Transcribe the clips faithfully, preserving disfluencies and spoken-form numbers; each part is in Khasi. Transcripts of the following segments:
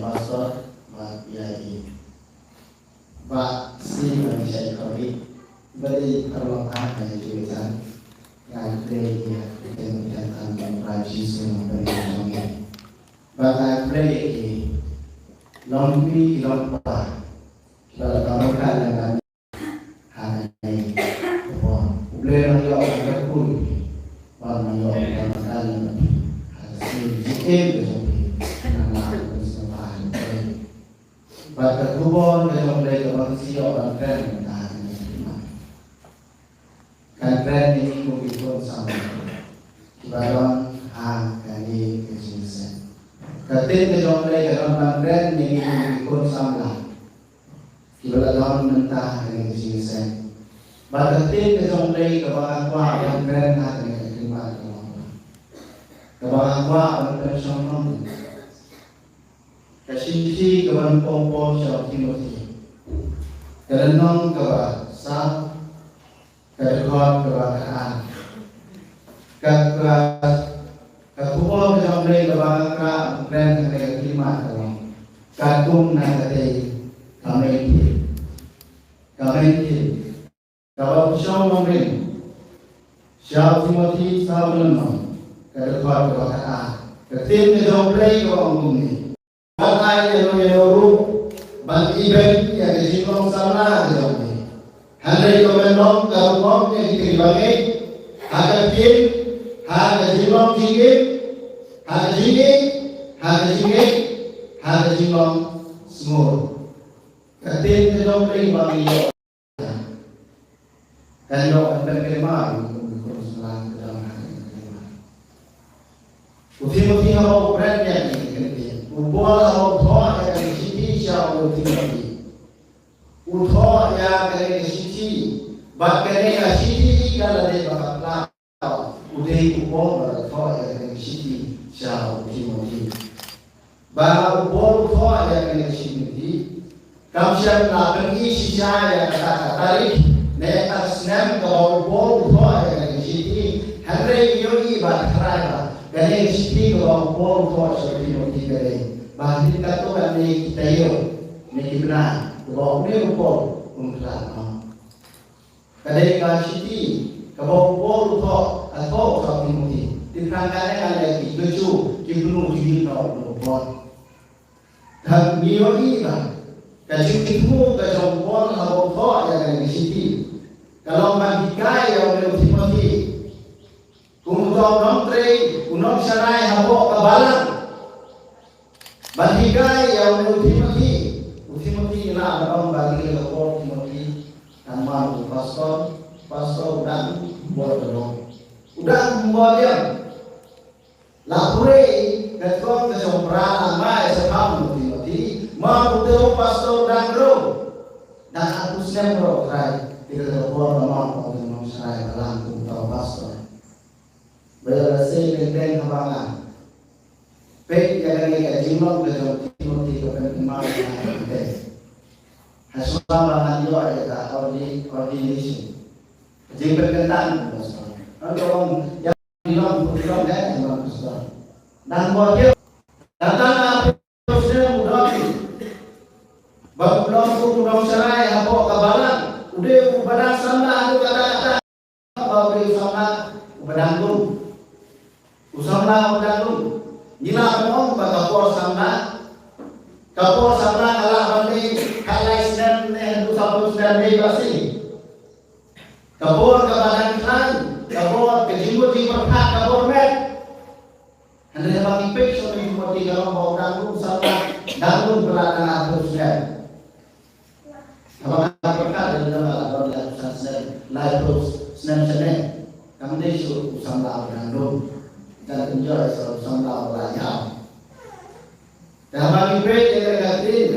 Pastor, ba ïa i. Ba si ba ni shai kawei. Ba dei ka long ha ka ni ju jan. Ngan pray ïa ka ten ten tan ban pray Jisu ngan pray ïa jong i. Ba ngan pray ïa i. Long mi ki long pa. Ba la ka long ka la ngan ha ka ni. Ba u Blei nang ïoh ka kul. Ba nang ïoh ka nang ka nang ha ka si ji em ka jong i. Nang la ka si pa. Bad ka khubor ka jong U Blei kaba ngi shu ïoh ban kren mynta ka dei, kan kren ïa ngi kum ki khun samla kiba don ha kane ka jingïaseng. Ka ktien ka jong U Blei ka don ban kren ïa ngi kum ki khun samla kiba la don mynta ha kane ka jingïaseng. Bad ka ktien ka jong U Blei kaba nga kwah ban kren ha kane ka khyndiat ka long, kaba nga kwah ban pynshong noh, ka shithi kaba nyngkong Paul sha u Timothi, ka lynnong kaba saw, ka dkhot kaba khatar. Ka, ka, ka khubor ka jong U Blei kaba nga kwah ban kren ha kane ka khyndiat ka long, katkum na katei, ka main theme. Ka main theme. Kaba pynshong nongrim sha u Timothi, saw lynnong, ka dkhot kaba khatar. Ka ktien ka jong U Blei ka ong kumne: Wat ai ïa no ïa no ruh ban ibeiñ ïa ka jinglong samla ka jong me. Hynrei to men long ka rukom ïa ki kynja bangeit ha ka ktien, ha ka jinglong jingim, ha ka jingim, ha ka jingim, ha ka jinglong sngur. Ka ktien ka jong U Blei ba ngi ïoh Kan ïoh ban pynkynmaw ïa u, u, u, u, u, u Timothi haba u kren ïa kane ka ktien. U Paul haba u thoh ïa kane ka shithi sha u Timothi, u thoh ïa kane ka shithi. Bad kane ka shithi ka la dei ba ka khlaw. U dei u Paul ba la thoh ïa kane ka shithi sha u Timothi. Ba u Paul u thoh ïa kane ka shithi, kam shym la pyni shisha ïa kata ka tarik ne kata ka snem kaba u Paul u thoh ïa kane ka shithi. Hynrei ngi ïohi ba tharai ba kane ka shithi kaba u Paul u thoh sha u Timothi ka dei ba hadien katto katne ki taïew ne ki bnai kaba une u Paul un khlad noh. Ka dei ka shithi kaba u Paul u thoh, u thoh sha u Timothi. Te pyrshang katne katne ki juh ki bynta ki bynta u Paul. Te ngi ïohi ba ka jingthmu ka jong u Paul haba u thoh ïa kane ka shithi ka long ban hikai ïa u Timothi. Kum uta u nongtrei, u nongsharai hapoh ka balang. Ban hikai ïa u Timothi. U Timothi ngi lah ban ong ba ngi la ka por Timothi. Tang ma u pastor, pastor u dang bor dong. U dang bor diam. La pule ka jong ka jong pra la mai sa pam u Timothi. Ma u te u pastor dang ro. Dang arphew snem ro trai. Te ka por ka ma u nongsharai balang kum uta u pastor. Ba ïa lehse teng teng haba nga peit ïa kane ka jinglong ka jong u Timothi ka pynkynmaw ïa nga teng teng. Hashwa ba ngan ïoh ïa ka ordi-, ordination. Ka jingpynkyntan u pastor. Ngan ong ïa ka jinglong, ka jinglong ka jong u pastor. Nang bor ïa. Dang tang arphew snem u don. Ba u long u nongsharai hapoh ka balang. U dei uba dang samla haduh katta katta. Ba u dei u samla uba dang lum. U samla uba dang lum. Ngi lah ban ong ba ka por samla, ka por samla ka lah ban dei khatlai snem ne haduh sawphew snem ne ba shi. Ka por kaba dang khlaiñ, ka por ka jingmut jingpyrkhat, ka por met. Hynrei haba ngi peit sha u Timothi ka long ba u dang lum samla, dang lum ba la dang arphew snem. Haba nga pyrkhat ïa lade nga la don laiphew san snem, laiphew snem shane. Kam dei shuh u samla uba dang lum. Ngan pynjah shuh u samla uba la ïaw. Te haba ngi peit ïa ka ktien,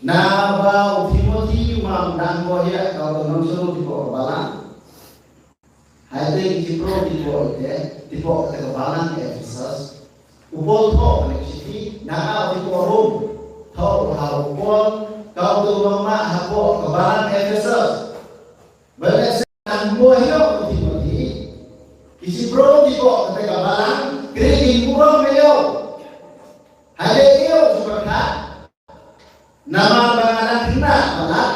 naba u Timothi u wan dang koit ïa ka, u nongshong ti hapoh ka balang. Hynrei ki jingpyrkhat hapoh te, hapoh kata ka balang Ephesus. U Paul u thoh kane ka shithi, naba hapoh Rom. Thoh ha u Paul, ka u dei u nongmah hapoh ka balang Ephesus. Ba lehse nang mo ïa u Timothi. Ki jingpyrkhat hapoh kata ka balang, ki dei ki burom ïa u. Hynrei ïa u Namar ba nga dang khynnah palat,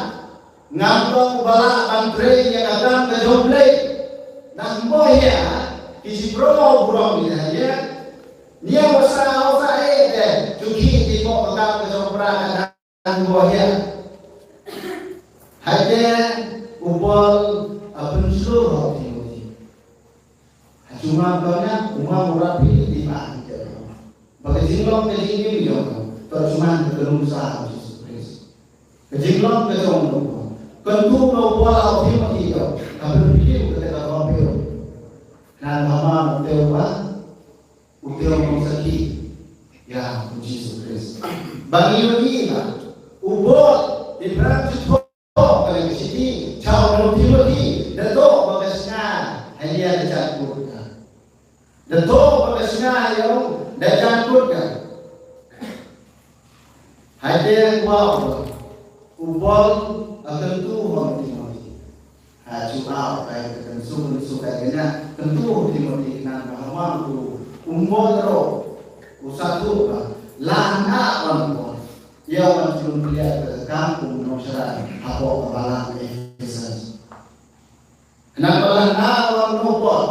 ngam long ba lah ban trei ïa ka kam ka jong U Blei. Nang mo ïa ki jingpyrkhat burom ïa ïa. Nia wasa wasa eh te, ju ki ki ko ka kam ka jong U Blei ka dang mo ïa. Hynrei u Paul a pynshlur ha u Timothy. Ha jumang ba nga, u ma u rapi di ba ang te. Ba ka jinglong ka jingim jong ka, to jumang ka num sa ha Jesus Christ. Ka jinglong ka jong u. Kan tu no Paul ha u Timothy jong, ka pynpikir ka te ka pynpikir. Nang ha ma u te u ba, u te u sakhi ïa u Jesus Christ. Ba ngi ïohi ba u Paul, Abraham ju Ka dei ka shithi, sha u Timothy, da toh ba ka snga, ha ïa da jan kut ka. Da toh ba ka snga ïa u, da jan kut ka. Ha ïa da kwah u, u Paul, a kyntu ha u Timothy. Ha ju au, ka ïa ka kyntu, kyntu ka ïa na, kyntu u Timothy, khnang ba ha ma u, u Paul ro, u satu ba, la na wan Paul. Ïa wan ju lum pynïaid ka kam kum u nongshakri hapoh ka balang Ephesus. Khnang ba la na wan u Paul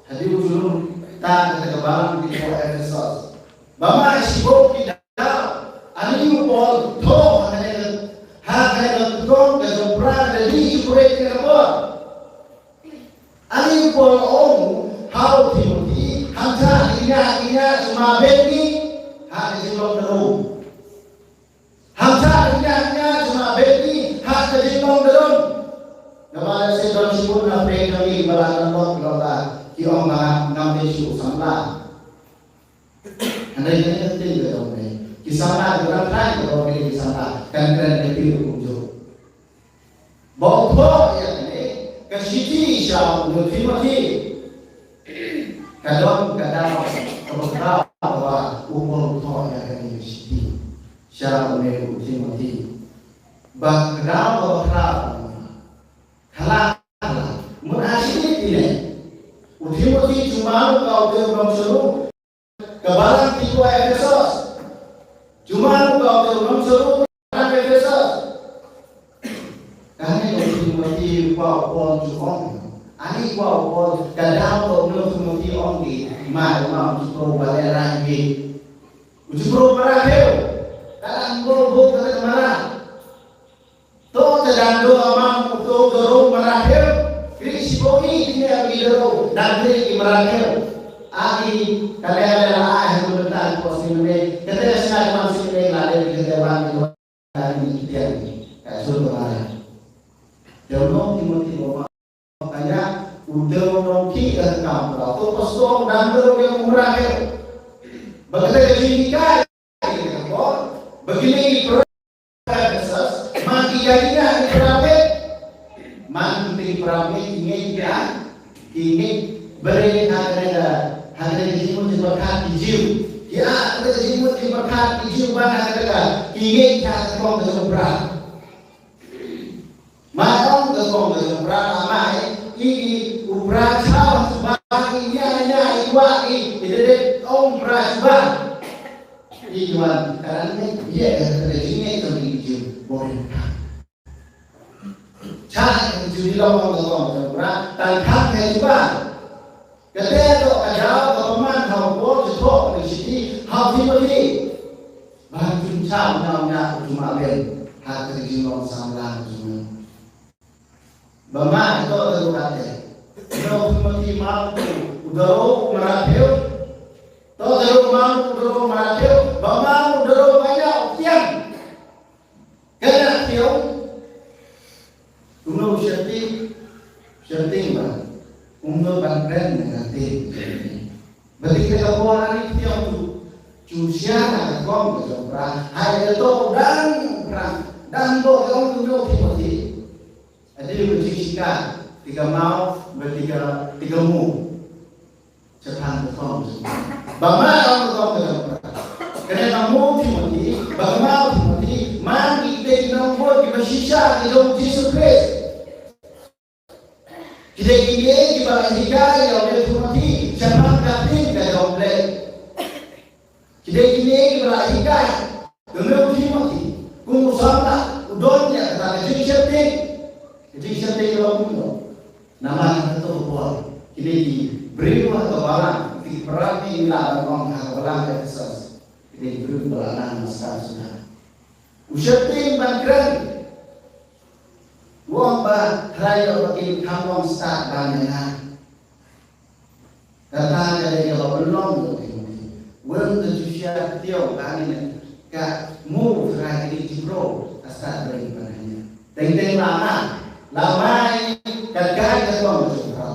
hadien u ju lum tang ka balang hapoh Ephesus. Ba ma shibun ki da ani u Paul thoh ha kane ka, ha kane ka kong ka jong Prah da dei ju pyrshah ka Paul. Ani u Paul ong ha u Timothy, ham shah ïa ïa shu ma beh ni ha ka jinglong da lum. Ham shah ïa ïa shu ma beh ni ha ka jinglong da lum. Namar se don shibun na pyrshah kami ba la don bok long la ki ong ba ngam dei shu samla. Hynrei kane ka dei ka dong dei. Ki samla ka dang trai ka dong dei ki samla. Kan kren ka phi kumjuh. Ba u thoh ïa kane ka shithi sha u Timothy. Ka don ka daw kaba khraw ba u Paul u thoh ïa kane ka shithi sha une u Timothy. Ba ka daw kaba khraw. Khala khala. Mun ha shithi ne u Timothy, jumano ka u te u nongshakri. Ka balang ki kwah Ephesus. Jumano ka u te u nongshakri balang Ephesus. Kane ka u Timothy kwah u Paul ju ong. Ani kwah u Paul ka daw ka u Timothy ong ki ma ma u ju pro ba le rai ki. U ju pro ba rai ki. Ka dang bo bo ka ka mara. To te dang do amam u to do ro maraphem. Kri sibo i kine am i do ro dang kri ki maraphem. Aki kale ale la ai hem bentan ko sini me. Kete sini man sini me la de kete wan kete wan ni kete ni. Ka sur ko mara. Jauh no Timothy ko ma. Kanya u deu nong ki ka kam ka to pastor dang deu ke umrah ke. Bagate ke jini kai ke ko. Bagini ki pra-, man ki jani na ki prapek. Man ki prapek, ki ngi ki an, ki ngi bere ha ka da, ha ka da ki jimut ki bakat ki jiu. Ki a ka da jimut ki bakat ki jiu ban ha ka da ki ngi ki a ka kong ka jong pra. Mai ong ka kong ka jong pra, mai i i u pra chaw suba i nia nia i wa i i de de ong pra suba. I wan karan ne ye ka de jing ne ka mi ju boring. Cha ju di long ong ka kong ka jong pra tan kham ke suba. Kate to ka jaw ka paman ha u Paul ju thok ka shithi ha u Timothy. Ban chun cha u nyaw nya u chuma ben ha ka jinglong samla u chuma. Ba ma to ka lu kate. No u Timothy ma u daro u mara pheu. To daro ma u daro u mara pheu. Ba ma u daro ba ya u tiang. Kane ïa u. Kumno u sheptieng, sheptieng ba kumno ban kren ne ka tieng. Ba tik te ka por ani ïa u tu. Chu sia na ka kong ka jong pra. Hai ka to dang pra. Dang bo ka ong kumno Timothy. Adi ba tik sika. Tik ka mau, ba tik ka, tik ka mu. Shaphang ka kong. Ba ma ong ka kong ka jong pra. Kane ka mo Timothy, ba ma Timothy, man ki te ki nongbud kiba shisha ki jong Jisu Khrist. Ki dei kine kiba la hikai ïa u Timothy shaphang ka ktien ka jong Blei. Ki dei kine kiba la hikai. Ka neu Timothy, kum u Kine ki briew ha ka balang, ki para ki la ban ong ha ka balang Ephesus. Kine ki briew ba la nang stad suda. U sheptieng ban kren. U ong ba hynrei ïoh ba kin kham ong stad ban ïa nga. Kata ka dei kaba pynlong ïa u Timothy. Wen da Joshua ka tiaw ka ngi ne ka move hynrei ka dei jingpro ka stad bring ban ïa. Teng teng lama lama ka dei ka tong ka jong ka.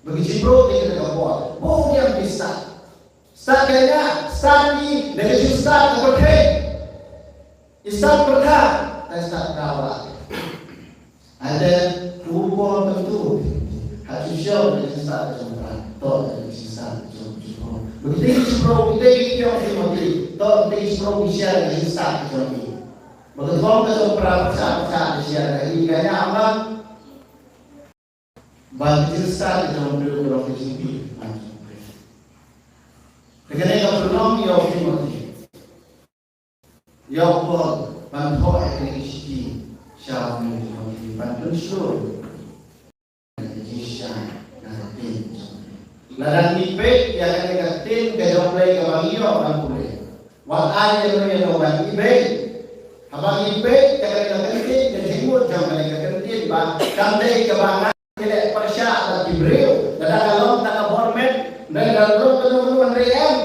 Bagi jingpro ka dei ka por. Bo ïa ki stad. Stad ka ïa, stad ki, da ka jingstad ka pyrthei. Stad pyrthei, da stad ka wa. Ada u Paul tentu. Ha Joshua da ka jingstad ka jong ka. To da ka jingstad ka jong ka jong ka. Bagi ki jingpro, bagi ki jong Timothy. To bagi ki jingpro ki share da ka jingstad ka jong ki. Bagi tong ka jong pra, pra, pra, pra, share da ka jingstad ka jong ki. Ba ka jingstad ka jong u briew ka long ka jingpynbeit. Te kane ka pynlong ïa u Timothy, ïa u Paul ban thoh ïa kane ka shithi sha u Timothy ban pynshlur ïa ka jingshisha na ka ktien ka jong u Blei. Lada ngi peit ïa kane ka ktien ka jong u Blei kaba ngi ïoh ban pule, wat ai ïa no ïa no ban ibei. Haba ngi peit ïa kane ka ktien, ka jingmut jong kane ka ktien ba kam dei kaba nga Ki leh pyrshah bad ki briew, lada ka long tang ka bor met, ne ka long kano kano hynrei em.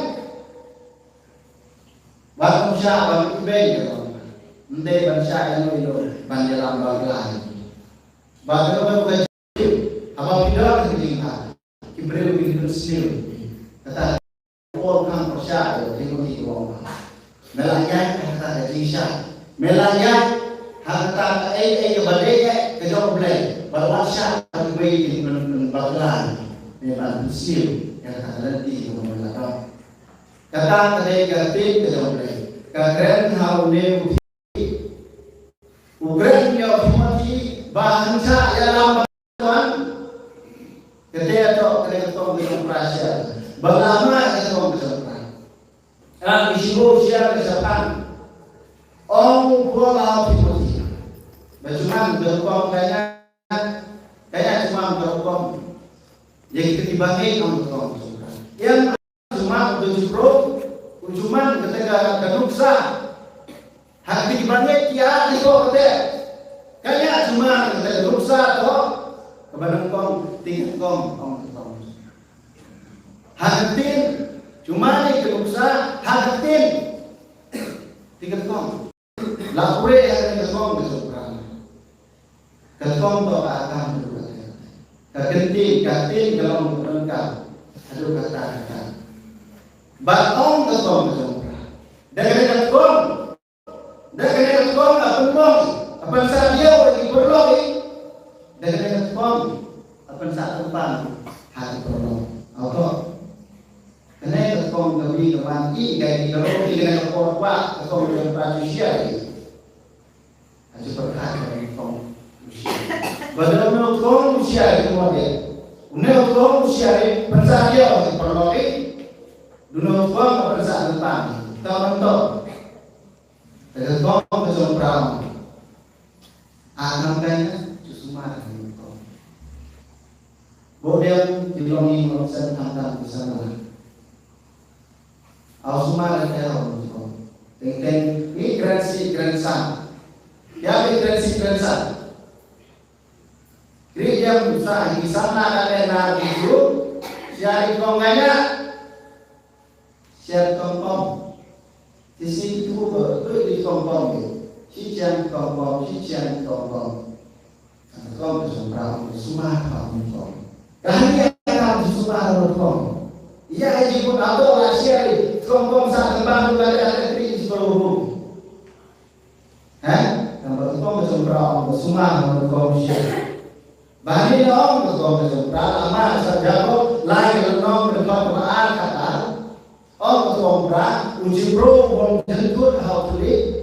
Wat ym shah ban ibeiñ ka long. Ym dei ban shah ïano ïano ban ïalam bakla. Bad kano kano ka jingim, haba phi don ka jingim, ki briew ki pynsniew. Kata Paul kham pyrshah ïa u Timothy u ong ba me la ïaid ha kata ka jingshisha, me la ïaid ha kata ka ei ei kaba dei eh ka jong U Blei, bad wat shah ba kiwei kin pyn, pynbakla ïa me ban pynsniew ïa kata ka lynti kaba me la don. Kata ka dei ka ktien ka jong U Blei. Ka kren ha une u U kren ïa u Timothy ba ngin sa ïalam bad u Tuhan. Kata ka dei ka tong ka jong u Prah. Ba la mad ka tong ka jong u Prah. Ka dei ka shisha ka shaphang. Ong u Paul ha u Timothy ba jumang ka rukom kane, kane jumang ka rukom. Ïa kita kiba ngeit ong ka tong ka jong u Prah. Ïa Jumang u ju pro, u jumang kata ka, ka nuksa. Ha kata kiba ngeit ki ïa ki to kata. Ka ïa jumang kata ka nuksa to. Kaba nyngkong, ktien nyngkong, ong ka tong. Ha ka ktien, jumang ka nuksa, ha ka ktien. Ktien nyngkong. La pule ïa kane ka tong ka jong u Prah. Ka tong to ka atam ka dei kata. Ka ktien, ka ktien ka long ka donkam. Haduh katta katta. Bad ong ka tong ka jong u Prah. Da kane ka tong. Da kane ka tong ka pynlong. Ka pynsah diaw ïa ki paralok. Da kane ka tong ka pynsah kyrpang ha ki paralok. Auto. Kane ka tong ka mih ka man i ka i ka rong i kane ka por kwah ka tong ka jong u Prah shisha. Ha ju pyrkhat ba une u tong u shisha. Ba dei une u tong u shisha, une u tong u shisha, une u tong u shisha, une u tong u shisha, pynsah ïa u paralok. Une u tong u pynsah tang. Tang tang. Te ka tong ka jong u Prah. A ngam kai na, ju sumar ïa une u tong. Bo dei ki long i ngam sen tang tang ki samla. Aw sumar ïa ka tong. Teng teng, ngi kren shi kren san. Ïa ngi kren shi kren san. Kri ïa ngi sa, ngi san na ka ne na ki su. Sia ri kong nganya. Sia ri kong kong. Ti si tu ko, tu di kong kong ni. Si chiang kong kong, si chiang kong kong. Ka tong ka jong u Prah, sumar ka tong. Ka hynñiew ka tong sumar ka tong. Ïa, ïa ji pun ato la share, tong tong sa tong bang la la la tri is pro. Heh? Tang ba tong ka jong u Prah, sumar ka tong share. Bani la ong ka tong ka jong u Prah, ama sa Jakob, lai ka long ka tong ka ar ka ar. Ong ka tong u Prah, u ji pro, u bom jentut, how to live.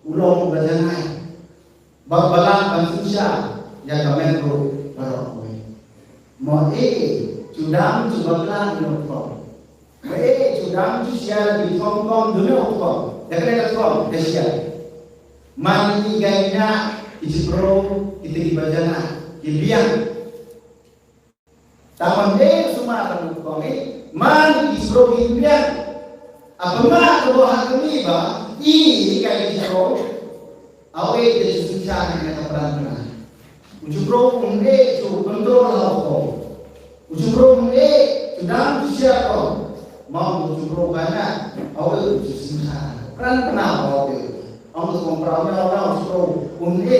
U long ba janai. Bad ba lah ban synshar ïa ka met ruh baroh kawei. Mo eh, ju dang ju bakla ïa u tong. Mo eh, ju dang ju share ïa u tong, tong duna u tong. Ïa kane ka tong ka share. Man i ka ïa ki jingpro, kita kiba jana, ki biang. Tang man dei sumar ka mut kong i, man i sro i biang. Apa ma ka bo ha kami ba i ka i sro. Awe te su sa ka ka pran pran. U ju bro um e ju control ha ko. U ju bro um e ju dang ju sia ko. Ma u ju bro banyak. Awe u ju sing sa. Pran pran awe. Ong ko pran na u ju bro um e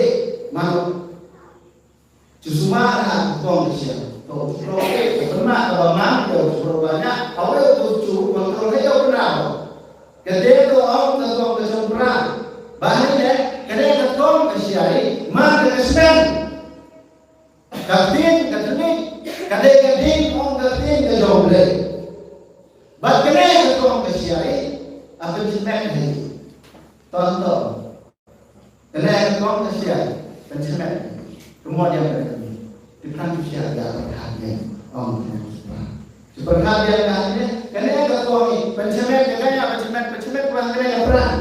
ma. Ju sumar ha kong ka sia. To ju kong ke pynmah ka ba man to ju kong ba nya. Awe to ju kong to he to pynah. Ka te to ong ka kong ka jong pra. Ba ni ne ka ne ka kong ka sia ri man ka ka smen. Ka tin ka tin ka de ka tin ong ka tin ka jong le. Ba ka ne ka kong ka sia ri a ka smen he. Ton ton. Kane ka kong ka sia, pynchemet. Kumno dia kane? Ki pran tu sia dia pyrkhat dia. Ong kane tu pran. Tu pyrkhat dia kane, kane ka kong ni, pynchemet, kane ya pynchemet, pynchemet pran kane ya pran.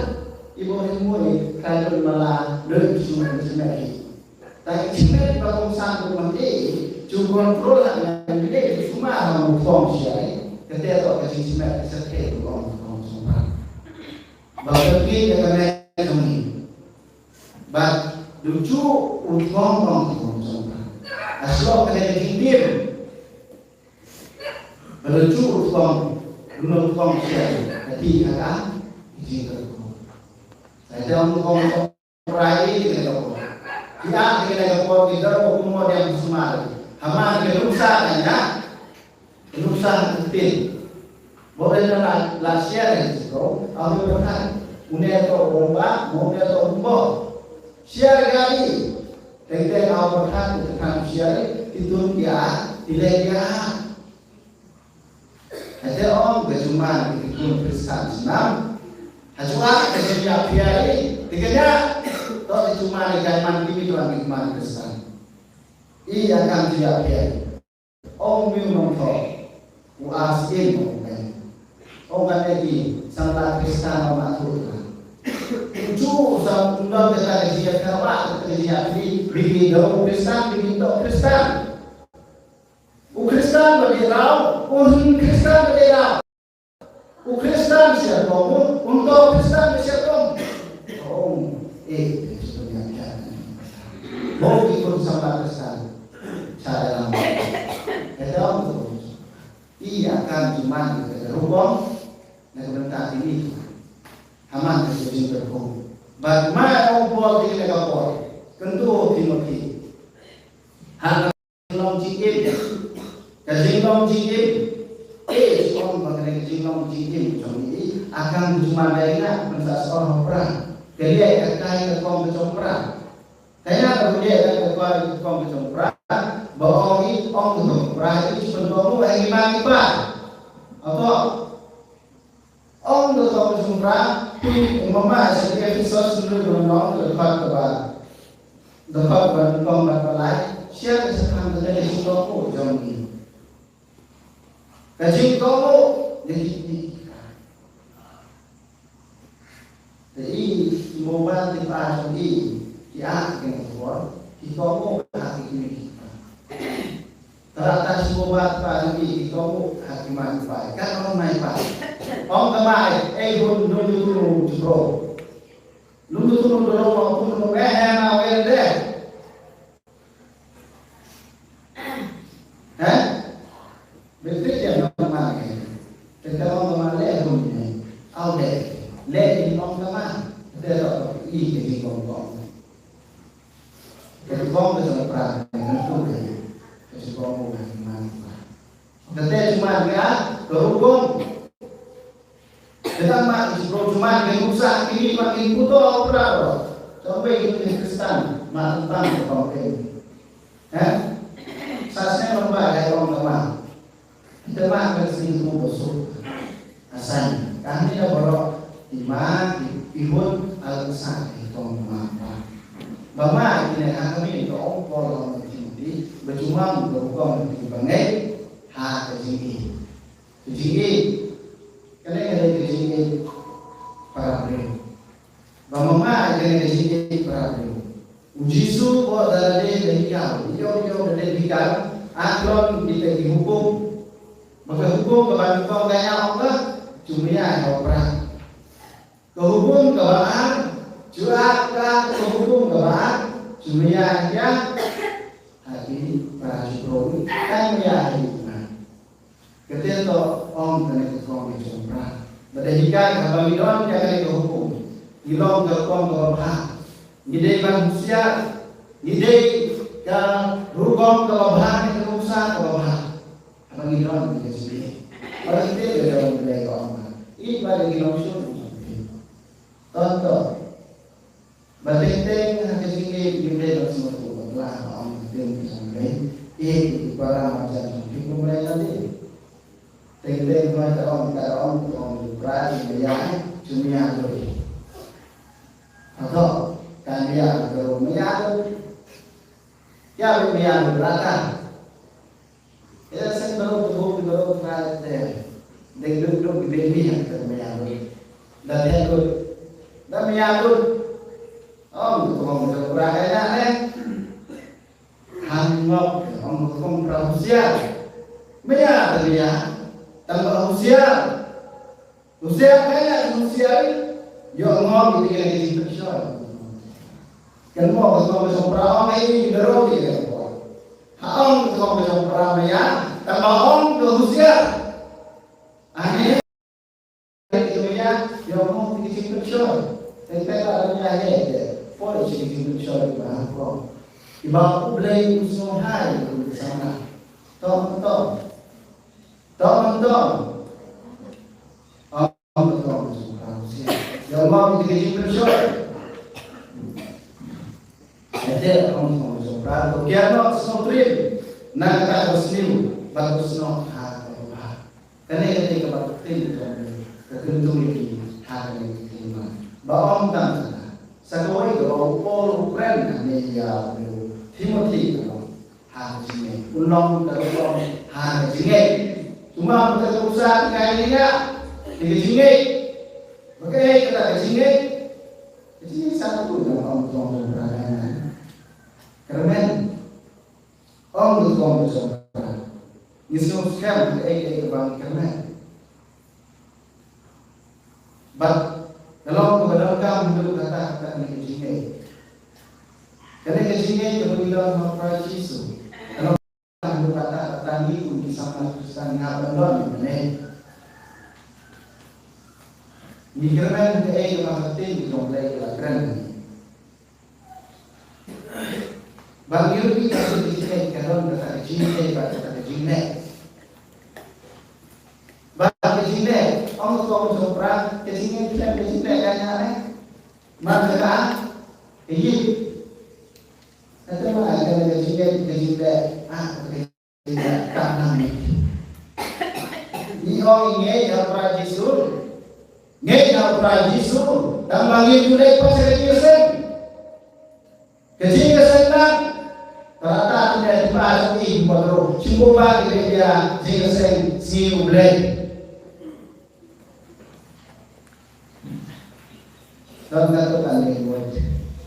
Ibu ni mui, kai tu mala, doi tu pynchemet ni. Tai chemet ba kong san tu mati, tu kontrol ha kane ni, tu sumar ha kong sia ni. Kate tu ka chemet, ka sate tu kong, kong sumar. Ba ka phi ka kane ka ni. Bad du ju u thong ong u thong jong ka. A shlok ka dei ka jingtim. Ba du ju u thong, u thong sha ka ti ka ka jingkyrkhu. Sa ite ong u thong jong Trai ite ka dei ka por. Ki ate ka dei ka por ki dei ka por kumno dei ka sumar. Hama ka nuksa ka nya. Nuksa ka tin. Bore na la la share ni siko, abe berkat. Une to bomba, une to bombo. Share gadi. Teng teng abe berkat, kita kan share, kita dia, tidak dia. Hati om ke cuma kita pun Kristen senang. Hajua ke dia piari, tidak dia. To cuma ni kan man kimi tuan kita man Kristen. Iya kan dia piari. Ong Miu Nongthoh, u ar sien ong Ben. Ong kane ki samla Kristan ong ma thu. Uju sam undang kata ka jia ka wa kata ka jia ki riki do Kristan, riki do Kristan. U Kristan ba di rau, un Kristan ba di rau. U Kristan sia kong, un to Kristan sia kong. Kong, eh, Kristan yang kian. Bong ikut sama Kristan. Saya dalam. Kata om tu. Iya kan cuma kita rubong. Na ka bynta kini. Haman ka jingkyrkhu. Bad ma ong Paul kini ka Paul. Kyntu Timothy. Ha ka jinglong jingim. Ka jinglong jingim. Eh, ong ba ka jinglong jingim jong i. Akang cuma dei na pynsa sor hopra. Ka liai ka kai ka kong ka jong pra. Kaya ka bule ka ka kwa ka kong ka jong pra. Ba ong i ong ka jong pra i chun kong mu ai ma ki pa. Ato. Ong ka kong ka jong pra. Phi mama sa ki Ephesos ndu ka nong ka khat ka ba. Ka khat ka ba kong ba palai. Sia ka sa kan ka ka jong kong mu jong ni. Ka jingkong mu ni ki ni. Te i, ki mobile ki pa jong i, ki a ki keng khubor, ki komo ha ki kmie ki kpa. Tara ta ki mobile ki pa jong i, ki komo ha ki ma ki pa. Ka ong ma i pa. Ong ka ma i, ei hun, nung tu nung tu bro. Nung tu nung tu bro, nung tu nung eh eh na wer de. He? Betul ya, teman-teman. Kita mau kemana ya, teman-teman? Au deh. Le in ong kama. Te ro i ke jingkong kong. Ke jingkong ke jingpra. Ke jingkong ke jingpra. Kata cuma dia, ke rukun. Kita ma isi bro cuma ke nusa ini makin puto opera bro. Sampai ini Kristen ma tentang ke pangkeng. Eh? Sasnya lomba ya orang kama. Kita ma ke sini tu bosok. Asan. Kami dah borok ima ihun al sa itu ma. Bama ini kami itu ongkol orang Timothy bercuma untuk hukum di bangai ha ke sini. Ka jingïeit. Kane ka dei ka jingïeit para briew. Ba ma ma kane ka jingïeit para briew. U Jisu u ong da lade da hikaw. Ïoh ïoh da lade da hikaw. Atlon kita ki hukum. Baka hukum kaba nyngkong ka ïa ong ka, jumia ïa u pra. Ka hukum kaba ar, ju ar ka, ka hukum kaba ar, jumia ïa ha ki para ju pro, kan mia ha ki pra. Kata to ong kane ka kong jong pra. Bad da hikai haba ngi don ïa kane ka hukum, ngi long ka kong kaba bha. Ngi dei ban husiar, ngi dei ka rukom kaba bha ne ka nuksa kaba bha. Haba ngi don ka jingdei. Ora ngi dei ka jong ngi dei ka ong ba, i ba dei ngi long shuh. Ton to. Ba teng teng ha ka jingdei ngi dei ban sngewthuh bakla ba ong ka ktien ka jong ngi dei. I ki para marjan jong ngi kum dei la dei. Teng teng hoi ta ong ka ong ka ong pra jong ngi ïa jong ngi ïa dei. Hato ka ngi ïa ka ong ngi ïa dei. Ïa ngi ïa dei la ka. Ïa seng baroh tu buk baroh tu ngai te. Dei duk duk dei mi hak te maya duk. Da te duk. Da maya duk. Ong tu ong tu pra ka ïa ne. Hang ngok ong tu ong pra husiar. Maya te maya. Tang ba husiar. Husiar ka ïa husiar. Ïoh ngok ïa ka jingpynshoi. Kan mo ka song ka song pra ong ai ni daro ni ka ko. Ha ong ka song ka song pra maya, tang ba ong ka husiar. Ani ka maya, ïoh ngok ïa ka jingpynshoi. Tang ka la maya he te. Poi ïa ka jingpynshoi ba ha ko. Iba U Blei u sngewhai u samla. Tong tong. Tong tong. Ong ka tong ka sngewpra husiar. Ïa ong ka jingpynshoi. Ïa te ong ka tong ka sngewpra. To kiar noh sngewtriem na kata ka sniew bad ka snoh ha ka bha. Kane ka dei kaba ktien jong ka kyntu ïa ki ha kane ka ktien ba. Ba ong tang kata. Sa kawei kaba u Paul u kren hangne ïa u Timothy kaba Ha ka jingngeit. U long ka rukom ha ka jingngeit. Cuma ka rukom sa ka jingngeit. Ka jingngeit. Ba kaei kata ka jingngeit? Ka jingngeit sa ka rukom ka rukom ka rukom. Kyrmen. Ong ka rukom ka rukom. Ngi sngewskhem kaei kaei kaba ngi kyrmen. Bad ka long kaba donkam haduh katta katta kane ka jingngeit. Kane ka jingngeit kaba ngi don ha u Khrist Jisu. Ka long haduh katta katta ngi kum ki samla Khristan ngi hap ban don kane. Ngi kyrmen kaei kaba ka ktien jong U Blei ka la kren. Ba ngi ïohi ka jingngeit ka don kata ka jingngeit bad kata ka jingleh. Ba ka jingleh, ong ka kong jong u Prah, ka jingngeit khlem ka jingleh ka ïa ne. Man ka ka, ka ïit. Kata ma ka jingngeit ka jingleh, ah, ka Ngi ong ngi ngeit ha u Trai Jisu. Ngeit ha u Trai Jisu. Tang ba ngim ju leit pat sha ka jingïaseng. Ka jingïaseng na. Ka rata ka jingïaseng ba jong ngi ba ruh. Shim ba ki leit ïa jingïaseng sngi U Blei. Don katto katne ki wod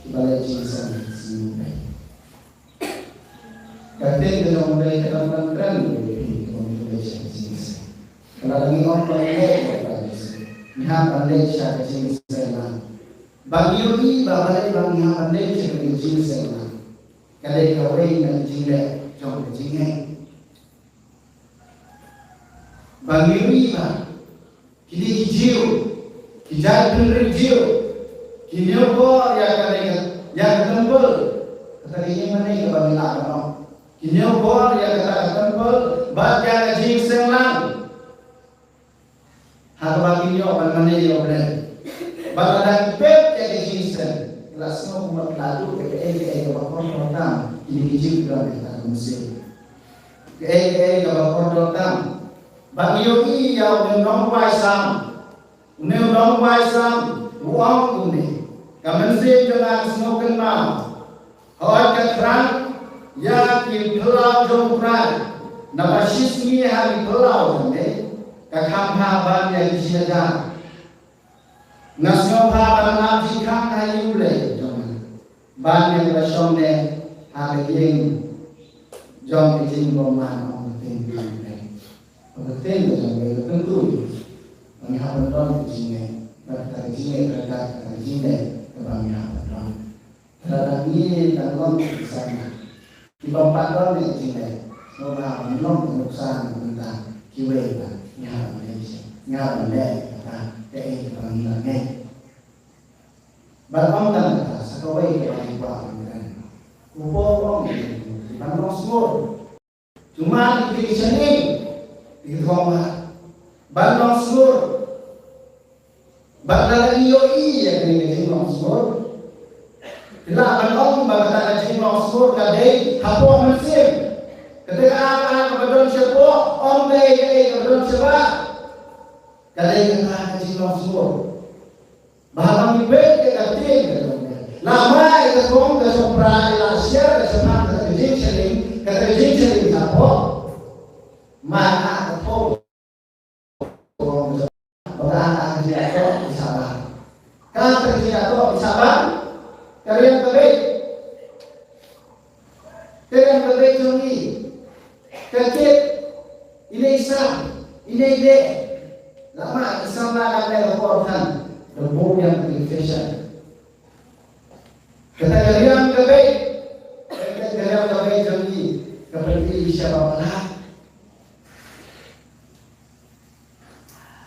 kiba leit jingïaseng sngi U Blei. Ka ktien ka jong U Blei ka dang ban kren ïa phi, kum u Blei sha ka jingïaseng. Ka la dang ong ba ngi leit ïa ka jingïaseng. Ngi hap ban leit sha ka jingïaseng lang. Ba ngi ïohi ba balei ba ngi hap ban leit sha ka jingïaseng lang. Ka dei kawei na ka jingleh jong ka jingngeit. Ba ngi ïohi ba Kine ki Jiw, ki jaitbynriew Jiw, ki ñiew bor ïa kane ka, ïa ka templ, kata ka ïingmane kaba ngi lah ban ong. Ki ñiew bor ïa kata ka templ, bad ïa ka jingïaseng lang. Ha kaba ki ïoh ban mane ïa U Blei. Bad lada ki pep ïa ka jingïaseng, la sngew kumba la duh ïa kaei kaei kaba kordor tam, kine ki Jiw ki don ïa kata ka mynsiem. Kaei kaei kaba kordor tam. Ba ngi ïohi ïa une u nongrwai Salm. Une u nongrwai Salm u ong kumne. Ka mynsiem jong nga ka sngewkynmaw. Hooid ka thrang ïa ki phyllaw jong U Trai. Naba shisngi ha ki phyllaw jong me. Ka kham bha ban ïa ki jingïada. Nga sngewbha ban ap jingkhang ha ïing U Blei jong nga. Ban ïa kaba shong ne ha ka ïing. jong ka jingbymman, ong ka ktien ka jong U Blei. Bad ka ktien ka jong U Blei ka kyntu ïa ngi ba ngin hap ban don ka jingngeit, bad kata ka jingngeit ka long kata ka jingngeit kaba ngi hap ban don. Lada ngi dang long ki khynnah kiba ym pat don ïa ka jingngeit, sngewbha ban long ki nuksan na ka bynta kiwei, ba ngi hap ban leh, ngi hap ban leh kata kaei kaba ngi la ngeit. Bad ym tang kata, sa kawei kaba ngi kwah ban kren, u Paul u ong ïa ngi ban long sngur. Jong ma ki dei sha ngi, ki thong ma ban long sngur. Bad lada ngi ïohi ïa kane ka jinglong sngur, phi lah ban ong ba kata ka jinglong sngur ka dei hapoh mynsiem. Kata ka ar kaba don shapoh, ym dei kaei kaba don shabar. Ka dei kata ka jinglong sngur. Ba haba ngi peit ïa ka ktien ka jong U Blei, la mad ïa ka thong ka jong U Trai, la share ka shaphang kata ka jingsharing, kata ka jingsharing shapoh. Mad ïa ka thong, ba ka ïa ka jingïatoh ki shabar. Ka ïa ka jingïatoh ki shabar, ka riam ka beit. Ka riam ka beit jong ngi ka kit, ine i sam, ine i deh. Namar i samla ka dei ka por than, da buh ïa ka confession. Kata ka riam ka beit, kata ka riam ka beit jong ngi ka pynïaid sha ba palat.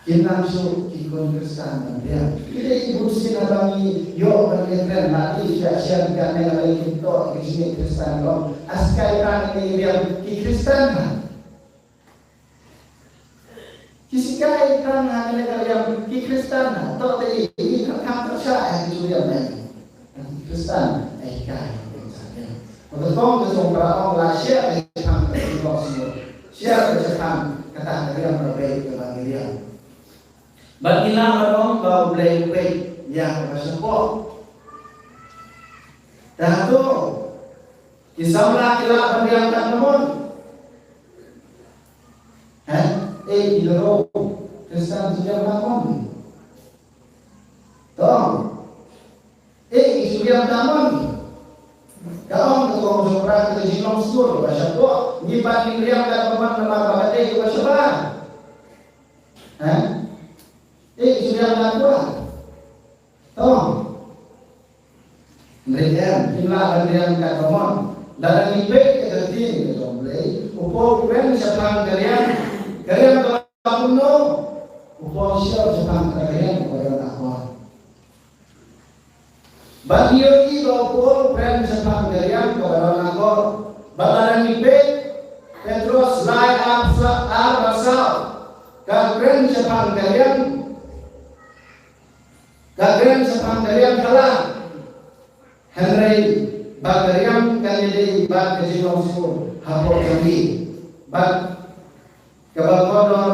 Kin nang shuh ki khun Khristan ban riam. Ki dei ki bunsien haba ngi ïoh ban ïakren, la ki sha sha ka ne la ki to ki jingïeit Khristan, ong, a sikai tang ki riam ki Khristan ha. Ki sikai tang ha kane ka riam ki Khristan ha. To te i, i kham kham to sha, eh, ki riam ne. Khristan, eh, kai, eh, sa, eh. Ka thong ka jong U Trai ong la share ka shaphang ka jong u Trai. Share ka shaphang kata ka riam ka beit kaba ngi riam. Bad ngi lah ban ong ba U Blei u peit ïa kaba shapoh. Te hato ki samla ki lah ban riam katba mon? Heh? Eh, ki la ro Khristan ki riam katba mon? To. Eh, ki riam katba mon? Ka ong ka thong jong U Trai ka jinglong sngur kaba shapoh. Ngi pat ngin riam katba mon namar ba ka dei kaba shabar? Heh? Eh, ki riam katba mon? To. Hynrei em, kim lah ban riam katba mon. Lada ngi peit ïa ka ktien ka jong U Blei, u Paul u kren shaphang ka riam, ka riam kaba kumno? U Paul u shim shaphang ka riam kaba don akor. Bad ngi ïohi ba u Paul u kren shaphang ka riam kaba don akor. Bad lada ngi peit Petros lai, ar, ar bad saw, ka kren shaphang ka riam. Ka kren shaphang ka riam ka la, hynrei ba ka riam kan ïadei bad ka jinglong sngur hapoh jong ngi bad kaba kordor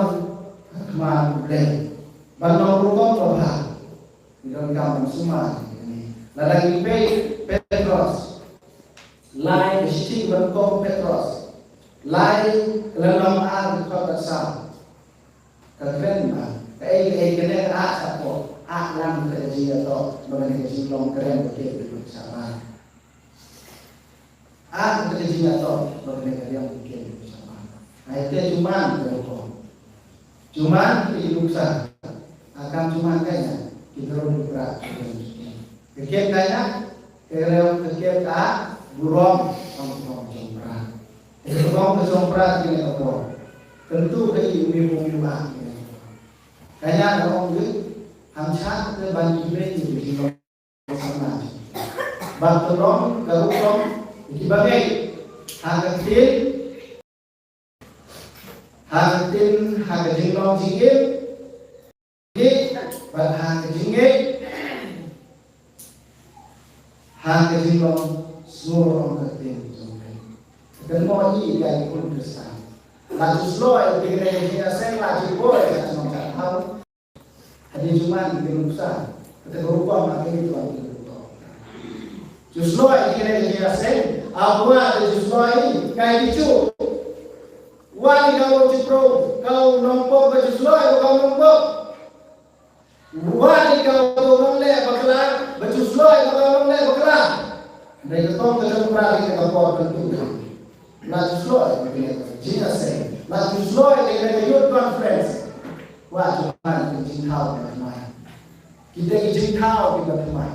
ha khmat U Blei. Ban long rukom ba bha, ngi donkam ban sumar ïa kane. Lada ngi peit Petros lai, ka shithi ba nyngkong Petros lai, ka lynnong ar, ka dkhot ba saw. Ka kren ba kaei kaei kane ka ah shapoh, ah lang ka jingïatoh, ba kane ka jinglong ka riam ka kit ka shabar. Ah ka jingïatoh, ba kane ka riam ka kit ka shabar. Ai te jumang ka rukom. Jumang ki nuksa. Ah kam jumang ka ïa ki dro dukra ka riam ka kit. Ka kit ka ïa Ka kren ka kren ka burom ong ka thong jong U Trai. Ka thong ka jong U Trai kane ka por. Kyntu ka i u mih u mih ba kane ka por. Ka ïa ka ong ri, ham shat te ban ki brei ki ki long sama. Ba ka long ka rukom ki ba ngeit. Ha ka ktien Ha ka ktien, ha ka jinglong jingim, bad ha ka jingngeit, ha ka jinglong sngur ong ka ktien jong U Blei. Ka mo i ka i khun Khristan. La ju sloi ïa kane ka jingïaseng, la ju poi ïa ka jingmong ka thaw. Hadien jumang ki nuksa, kata ka rukom ha kane ka rukom ki rukom. Ju sloi ïa kane ka jingïaseng, a bua te ju sloi ïa ka ki ju. Wa ni ka u ju pro, ka u nongpop ka ju sloi, ka u nongpop. Wa ni ka u nongleh bakla, ba ju sloi, ka u nongleh bakla. Dei ka tong ka jong U Trai ka por ka tu. La ju sloh ïa kane ka jingïaseng. La ju sloh ïa kane ka youth conference. Kwah ju ban ka jingthaw kaba thymmai. Kita ki jingthaw kiba thymmai.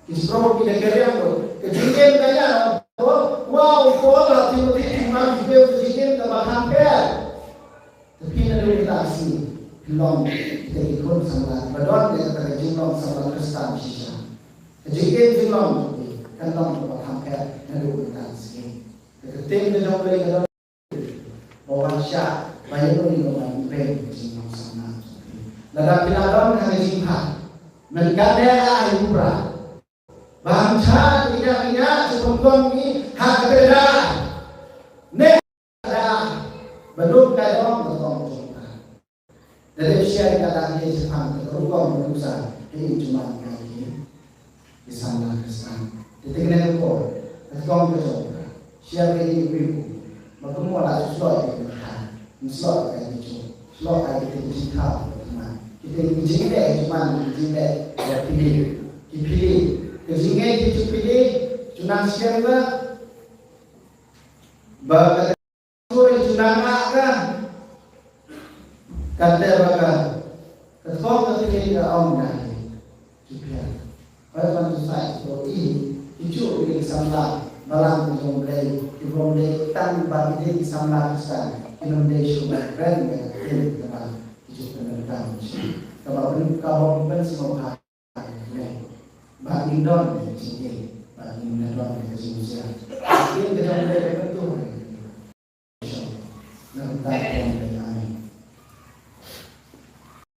Ki jingthaw kiba keriang ruh. Ka jingim ka ïa. Kwah u Paul ha Timothy ki wan ki dei ka jingim kaba kham pher. Te phi naduh mynta ka sngi phi long kita ki khun samla ba don ïa kata ka jinglong samla Khristan shisha. Ka jingim jinglong jong phi kan long kaba kham pher naduh mynta ka sngi. Ka ktien ka jong U Blei ka don ba wan shah ba ïa uei uba ïa phi ka jinglong samla jong phi. Lada phi la don ha ka jingpang, men ka dei ai u bra. Bang cha ki ïa ki ïa ki pynkom ki ha ka da. Ne da. Ba lum ka dong ka dong jong ka. Da dei share ka da ki jingpang ka rukom rusa ki jumang ka ki. Ki samla Khristan. Te te kane ko ka kong ka jong ka. Share ka ki wi ku. Ba ka mo la sloh ka ka. Sloh ka ki chu. Sloh ka ki te ki jingthaw ka man. Ki te ki jingleh ka man ki jingleh. Ki pili. Ki pili. Ka jingleh ki chu pili. Chu nang share ba. Ba ka Suri juna nga ka. Kate ba ka. Ka thong ka thini ka ong na hi. Ki pia. Oi man tu sai to i. Ki chu ki samla. Balang ki jong Blei. Ki bom Blei tang ba ki dei ki samla Khristan. Ki nom dei shu ba kren ka thini ka ba. Ki chu ka nang tang. Ka ba ben ka ba ben simo ba. Ba ngin don ka jingim, ba ngin don ka jingsiang. Ngin ka don ka jingim.